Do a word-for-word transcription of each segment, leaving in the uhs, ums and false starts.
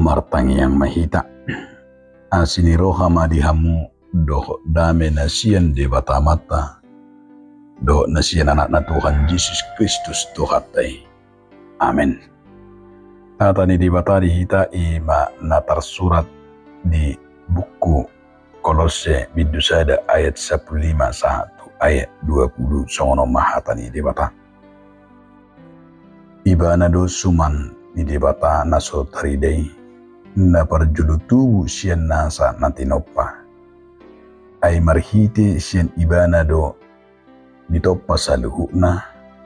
Martangiang ma hita. Asi ni roha ma di hamu dohot dame na sian Debata Amanta dohot na sian Anakna Tuhan Jesus Kristus Tuhanta i. Amen. Hata ni Debata di hita i ma na tarsurat di buku Kolosse bindu sada ayat sampulu lima sahat tu ayat dua pulu, songon on ma hata ni Debata. Ibana do suman ni Debata na so tarida i, na parjolo tubu sian nasa na tinompa. Ai marhite sian Ibana do ditompa saluhutna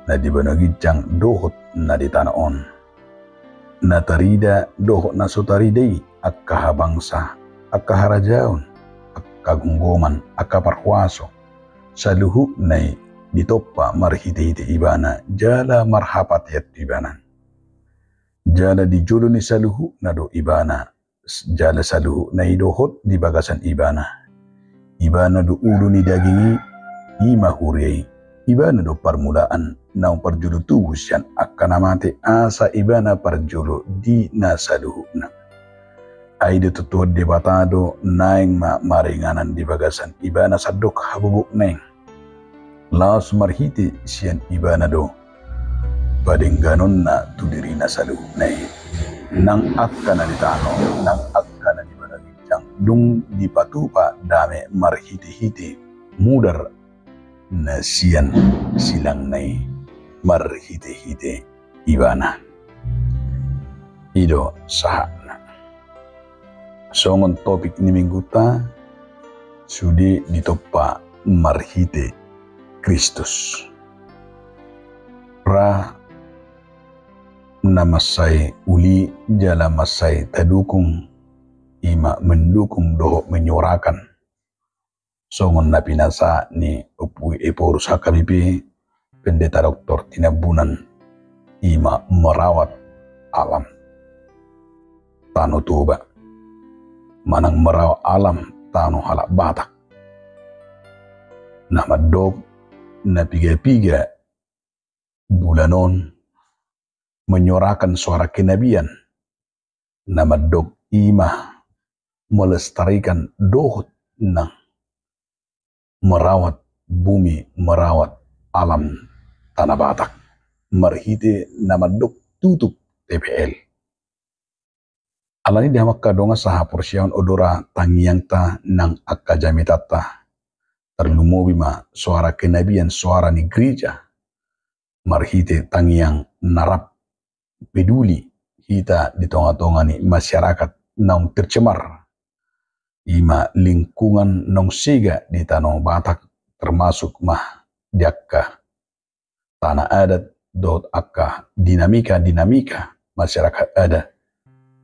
na di banua ginjang dohot na di tano on. Na tarida dohot na so tarida i, angka habangsa, angka harajaon, angka gomgoman, angka parhuaso, saluhutna i ditompa marhitehite Ibana jala marhapatean tu Ibana. Jala di jolo ni saluhutna do Ibana, jala saluhutna i dohot di bagasan Ibana. Ibana do ulu ni daging i, i ma huria i. Ibana do parmulaan naung parjolo tubu sian angka na mate, asa Ibana parjolo di na saluhutna. Ai ditutuhon Debata do naeng ma maringanan di bagasan Ibana sandok habobokna i. Laos marhite sian Ibana do padengganonna tu dirina saluhutna i, nang angka na di tano, nang angka na di banua ginjang, dung dipatupa dame marhitehite mudar na sian silangna i, marhitehite Ibana. I do sahatna. Songon topik ni minggunta, sude ditompa marhite Kristus. Ra na mansai uli jala mansai tadukung, i ma mendukung dohot menyuarakan. Songon na pinasahat ni Ompu Ephorus H K B P, Pendeta Doktor Tinambunan, i ma merawat alam Tano Toba, manang merawat alam tano halak Batak. Na mandok na piga-piga bulan on menyuarakan suara kenabian, na mandok i ma melestarikan dohot nang merawat bumi, merawat alam Tanah Batak, marhite na mandok tutup T P L. Alani i di hamu angka dongan sahaporseaon, olo ra tangiangta nang angka jamitanta, tarlumobi ma suara kenabian, suara ni gereja, marhite tangiang na rap peduli hita di tonga-tonga ni masyarakat naung tercemar, i ma lingkungan naung sega di tano Batak, termasuk ma di angka tanah adat dohot angka dinamika-dinamika masyarakat adat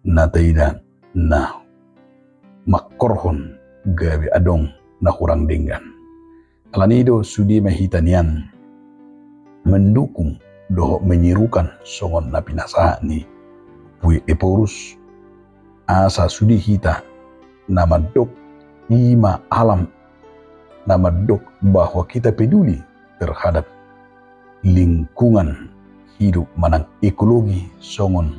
na taida na mangkorhon gabe adong na hurang denggan. Alani i do sude ma hita nian mendukung dohot menyerukan songon na pinasahat ni Ompu Ephorus, asa sude hita na mandok i ma alam, na mandok bahwa kita peduli terhadap lingkungan hidup manang ekologi, songon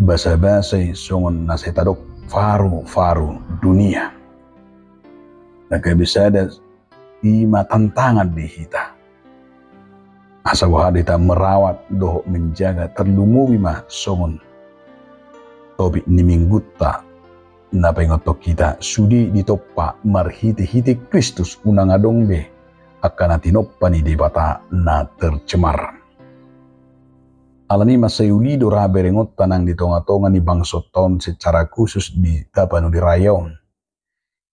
basa-basa i songon na sai tadok faru-faru dunia. Na gabe sada i ma tantangan di hita asa boha do hita merawat dohot menjaga, tarlumobi ma songon topik ni minggunta na paingothon hita, sude ditompa marhite-hite Kristus, unang adong be angka na tinompa ni Debata na tercemar. Alani i mansai uli do ra berengonta nang di tonga-tonga ni bangsonta on, secara khusus di Tapanuli Raya on,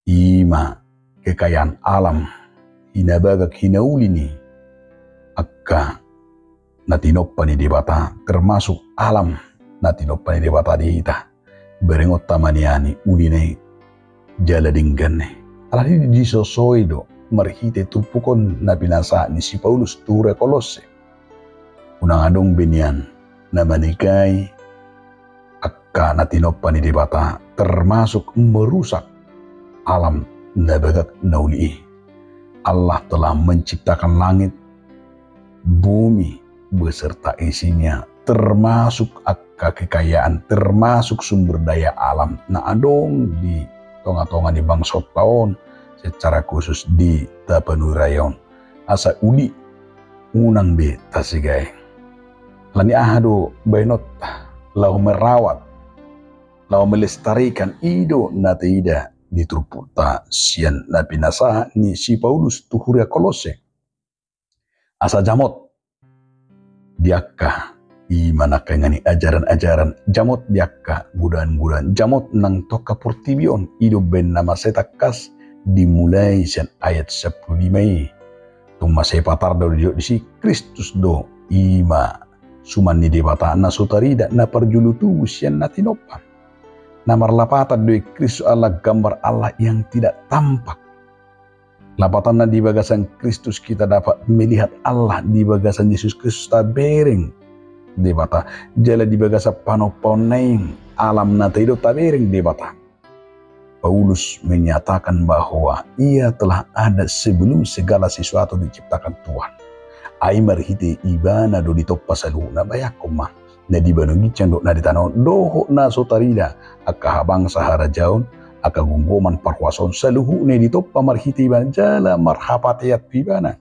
i ma kekayaan alam, hinabagak hinauli ni angka na tinompa ni Debata, termasuk alam na tinompa ni Debata di hita. Berengonta ma nian i ulina i jala dengganna i. Alani i disosoi do marhite turpuk on na pinasahat ni si Paulus tu huria Kolosse. Unang adong be nian na manikahi angka na tinompa ni Debata, termasuk merusak alam na bagak na uli i. Allah telah menciptakan langit, bumi beserta isinya, termasuk angka angka kekayaan, termasuk sumber daya alam na adong di tonga-tonga ni bangsonta on, secara khusus di Tapanuli Raya on. Asa uli, unang be tasigae. Alani aha do baenonta? Laho merawat, laho melestarikan, i do na taida di turpukta sian na pinasahat ni si Paulus tu huria Kolose. Asa jamot di angka, i ma nangkaningan i, ajaran-ajaran, jamot di angka godaan-godaan, jamot nang tu angka portibi on. I do baen na mansai tangkas, dimulai sian ayat sampulu lima i. Tung mansai patar do didok disi, Kristus do, i ma suman ni Debata na so tarida, na parjolo tubu sian na tinompa. Na marlapatan do i Kristus, ala gambar Allah yang tidak tampak. Lapatanna, di bagasan Kristus kita dapat melihat Allah, di bagasan Jesus Kristus tabereng Debata, jala di bagasan panompaonna i, alam na taida tabereng Debata. Paulus menyatakan bahwa Ia telah ada sebelum segala sesuatu diciptakan Tuhan. Ai marhite Ibana do ditompa saluhutna, bayangkon ma, na di banua ginjang dohot na di tano on, dohot na so tarida, angka habangsa, harajaon, angka gomgoman, parhuasoon, saluhutna i ditompa marhite Ibana jala marhapatean tu Ibana.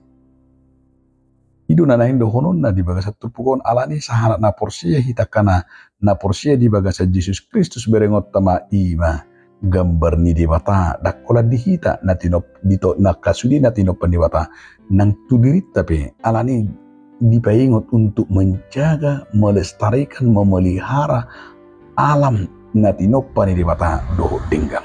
I do na naeng dohononna di bagasan turpuk on, alani sahalak na porsea hita, angka na porsea di bagasan Jesus Kristus, berengonta ma, i ma gambar ni Debata, ndang holan di hita na tinop-, di to-, na angka sude na tinompa ni Debata, nang tu dirinta pe, alani dipaingot untuk menjaga, melestarikan, memelihara alam na tinompa ni Debata dohot denggan.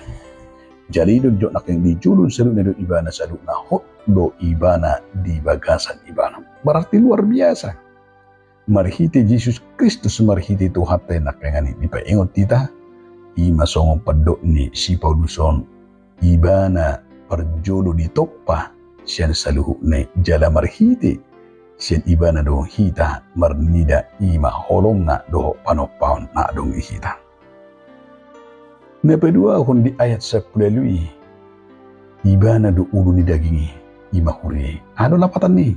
Jala i do dijok nangkin di jolo ni saluhutna do Ibana, saluhutna hot do Ibana di bagasan Ibana. Berarti luar biasa. Marhite Jesus Kristus, marhite Tuhanta i nangkaningan i dipaingot hita, i ma songon pandok ni si Paulus on, Ibana parjolo ditompa sian saluhutna i, jala marhite sian Ibana do hita marnida, i ma holongna dohot panompaon na adong di hita. Na paduahon, di ayat sampulu ualu i, Ibana do ulu ni daging i, i ma huria i. Aha do lapatanna i?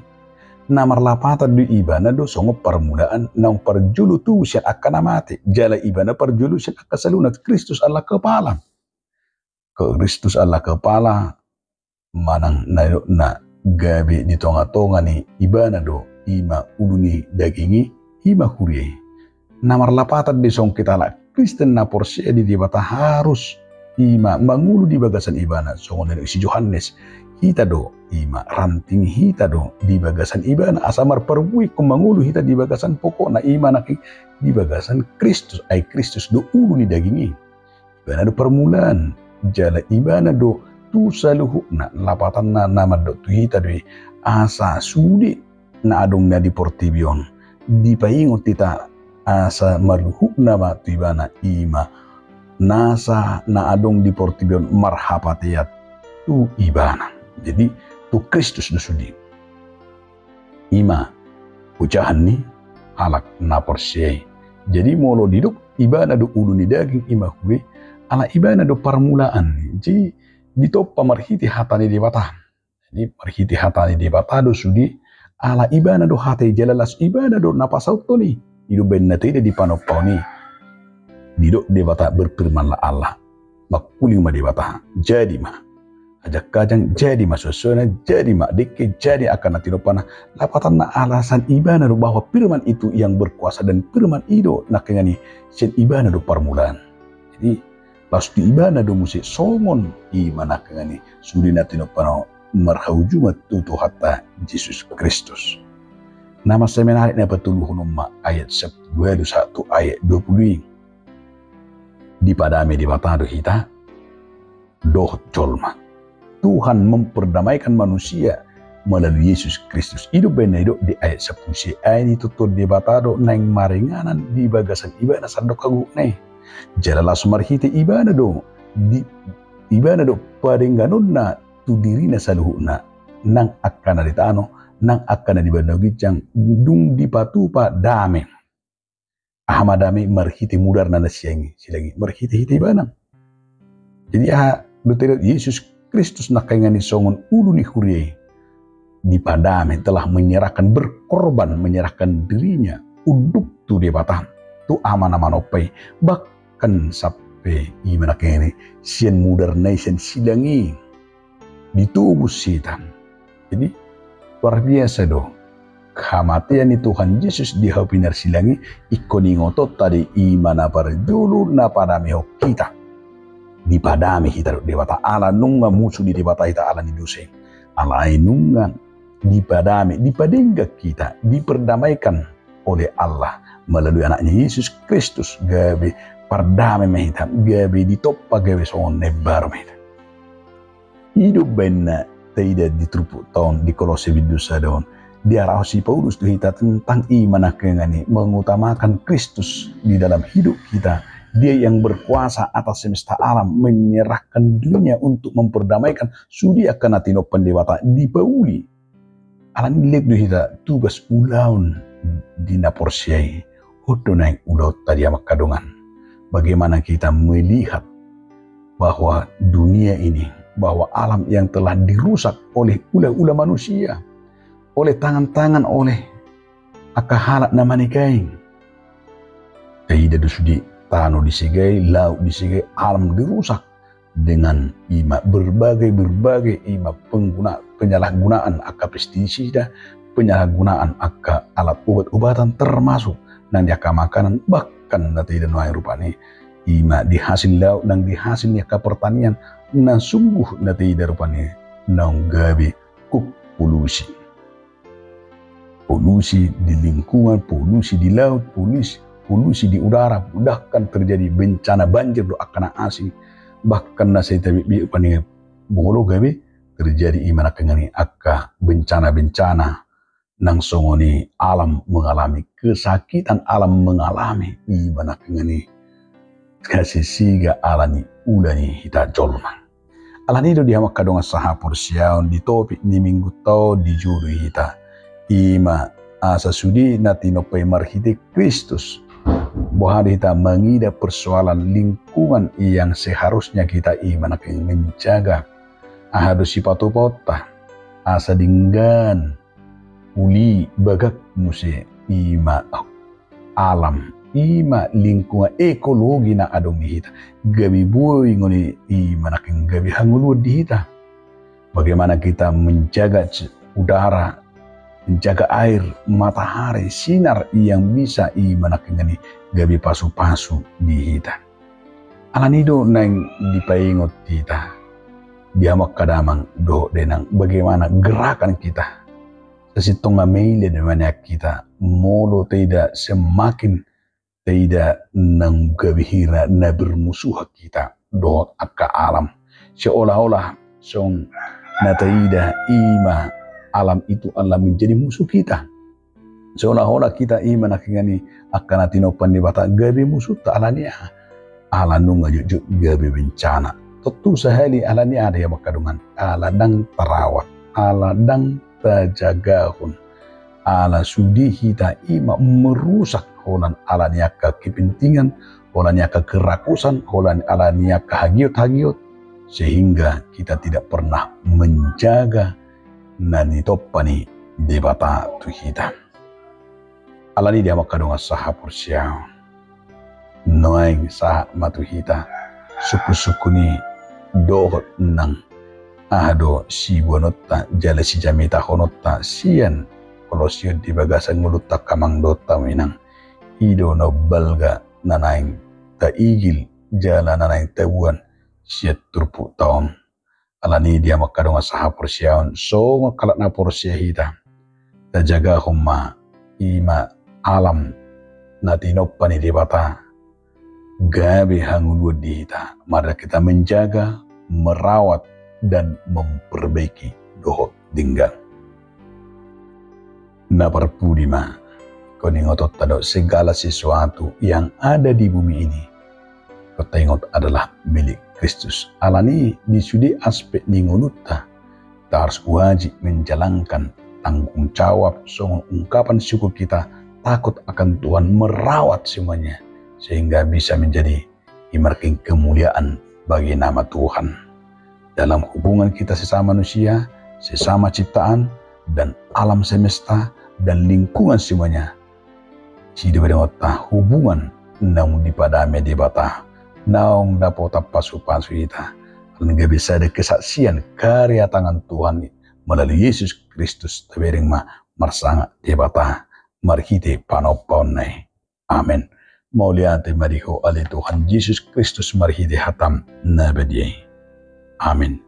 Na marlapatan do i, Ibana do songon parmulaan naung parjolo tubu sian angka na mate, jala Ibana parjolo sian angka saluhutna. Kristus ala kepala. Kristus ala kepala, manang na nidokna gabe di tonga-tonga ni, Ibana do, i ma ulu ni daging i, i ma huria i. Na marlapatan do i songon hita halak Kristen na porsea di Debata harus, i ma, mangolu di bagasan Ibana, songon na nidok si Johannes, hita do, i ma, ranting, hita do di bagasan Ibana, asa marparbue ingkon mangolu hita di bagasan pokokna, i ma nangkin di bagasan Kristus, ai Kristus do ulu ni daging i. Ibana do parmulaan, jala Ibana do tu saluhutna. Lapatanna na mandok tu hita do i, asa sude na adong na di portibi on dipaingot hita, asa marluhutna ma tu Ibana, i ma nasa na adong di portibi on marhapatean tu Ibana. Jadi tu Kristus do sude. I ma ojahan ni halak na porsea i. Jadi molo didok Ibana do ulu ni daging, i ma huria i, ala Ibana do parmulaan. Jadi ditompa marhite hata ni Debata. Jadi marhite hata ni Debata do sude, ala Ibana do hata i, jala laos Ibana do na pasauthon i. I do baen na taida di panompaon i. Didok Debata, "Berfirmanlah Allah." Mangkuling ma Debata, jadi ma. Ajak kajang, jadi ma suansuanna, jadi ma dengke, jadi angka na tinompana. Lapatanna, alasan Ibana do, bahwa firman itu yang berkuasa dan firman i do nangkaningan i sian Ibana do parmulaan. Jadi laos tu Ibana do muse songon i ma nangkaningan i sude na tinompana on marhaujungan tu Tuhanta Jesus Kristus. Na mansai menarik na patoluhon on ma ayat sampulu ualu sahat tu ayat dua pulu i. Dipadame Debata do hita dohot jolma. Tuhan memperdamaikan manusia melalui Yesus Kristus. I do baen na nidok di ayat sampulu sia, ai ditotohon Debata do naeng maringanan di bagasan Ibana sandok hagogoonna i. Jala laos marhite Ibana do di, Ibana do padengganonna tu dirina saluhutna, nang angka na di tano, nang angka na di banua ginjang, dung dipatupa dame. Aha ma dame? Marhite mudarna na silang i, silang i marhitehite Ibana. Jadi aha do tadi, Yesus Kristus nangkaningan i songon ulu ni huria i, dipadame, telah menyerahkan, berkorban, menyerahkan dirinya, unduk tu Debata. tu Ama na manompa i, bahkan sampe i ma nangkin i sian mudarna i sian silang i ditobus hita. Jadi luar biasa do hamatean ni Tuhan Jesus di hau pinarsilang i. Ingkon ingotonta do i, i ma na parjolo na padamehon hita. Dipadame hita dohot Debata ala nunga musu ni Debata hita ala ni dosa i. Alai nunga dipadame, dipadenggan hita, diperdamaikan oleh Allah melalui Anaknya Yesus Kristus. Gabe pardame ma hita, gabe ditompa, gabe songon na imbaru ma hita. I do umbaen na taida di turpukta on di Kolose bindu sada on. Diarahon si Paulus tu hita tentang i ma nangkin i mengutamakan Kristus di dalam hidup kita. Dia yang berkuasa atas semesta alam, menyerahkan dirinya untuk memperdamaikan sude angka na tinompa ni Debata, dipauli. Alani i dilehon do hita tugas ulaon di na porsea i. On do naeng ulaonta di hamu angka dongan. Bagaimana kita melihat bahwa dunia ini, bahwa alam yang telah dirusak oleh ulah-ulah manusia, oleh tangan-tangan, oleh angka halak na manekai. Taida do sude tano disegai, laut disegai, alam dirusak dengan i ma berbagai-berbagai i ma pengguna, penyalahgunaan angka pestisida, penyalahgunaan angka alat obat-obatan, termasuk nang di angka makanan, bahkan na taida nuaeng rupani i ma di hasil laut nang di hasil ni angka pertanian, na sungguh na taida rupani naung gabe gok polusi. Polusi di lingkungan, polusi di laut, polusi, polusi di udara, bahkan terjadi bencana banjir dohot angka na asing. Bahkan na sai tabitbit rupani molo gabe terjadi i ma nangkin i angka bencana-bencana nang songon i alam mengalami kesakitan, alam mengalami i ma nangkin i hasisiga ala ni ula ni hita jolma. Alani i do di hamu angka dongan sahaporseaon, di topik ni minggunta on dijou do hita i ma asa sude na tinompa i marhite Kristus. Boha do hita mangida persoalan lingkungan yang seharusnya kita i ma nangkin menjaga. Aha do sipatupaonta asa denggan, uli, bagak muse i ma alam, i ma lingkungan, ekologi na adong di hita. Gabe boi ngoni i ma nangkin gabe hangoluan di hita. Bagaimana kita menjaga c-, udara, menjaga air, matahari, sinar yang bisa i ma nangkin i gabe pasu-pasu di hita. Alani i do naeng dipaingot hita di hamu angka damang dohot dainang, bagaimana gerakan kita. Sasintongna maila do maniak hita molo taida semakin taida naung gabe hira na bermusuhan hita dohot angka alam. Seolah-olah songon na taida i ma alam itu adalah menjadi musuh kita. Seolah-olah hita i ma nangkin i angka na tinompa ni Debata gabe musuhta. Alani aha? Ala nunga jotjot gabe bencana. Tontu sahali alani aha do i hamu angka dongan? Ala ndang tarawat, ala ndang tajagahon. Ala sude hita i ma merusak holan ala ni angka kepentingan, holan ni angka kerakusan, holan ala ni angka hagiot-hagiot, sehingga kita tidak pernah menjaga na nitompa ni Debata tu hita. Alani i di hamu angka dongan sahaporseaon, nuaeng sahat ma tu hita sungkun-sungkun i dohot nang aha do siboanonta jala sijamitahononta sian Kolose on di bagasan ngolunta angka amang dohot hamu inang. I do na umbalga na naeng taigil jala na naeng taboan sian turpukta on. Alani i di hamu angka dongan sahaporseaon, songon halak na porsea hita, tajagahon ma i ma alam na tinompa ni Debata, gabe hangoluan di hita. Mari kita menjaga, merawat, dan memperbaiki dohot denggan. Na parpudi ma, ingkon ingotonta do segala sesuatu yang ada di bumi ini, ingkon taingot, adalah milik Kristus. Alani i di sude aspek ni ngolunta, hita harus wajib menjalankan tanggung jawab songon ungkapan syukur kita, takut akan Tuhan, merawat semuanya sehingga bisa menjadi i ma nangkin kemuliaan bagi nama Tuhan. Dalam hubungan kita sesama manusia, sesama ciptaan, dan alam semesta, dan lingkungan semuanya. Di sian i do binahenonta hubungan naung dipadame Debata, naung dapotan pasupasu hita, ala ni gabe sada kesaksian karya tangan Tuhan i, melalui Yesus Kristus tabereng ma marsangap Debata marhite panompaonna i. Amen. Mauliate ma di Ho ale Tuhan Jesus Kristus marhite hataM na badia i. Amen.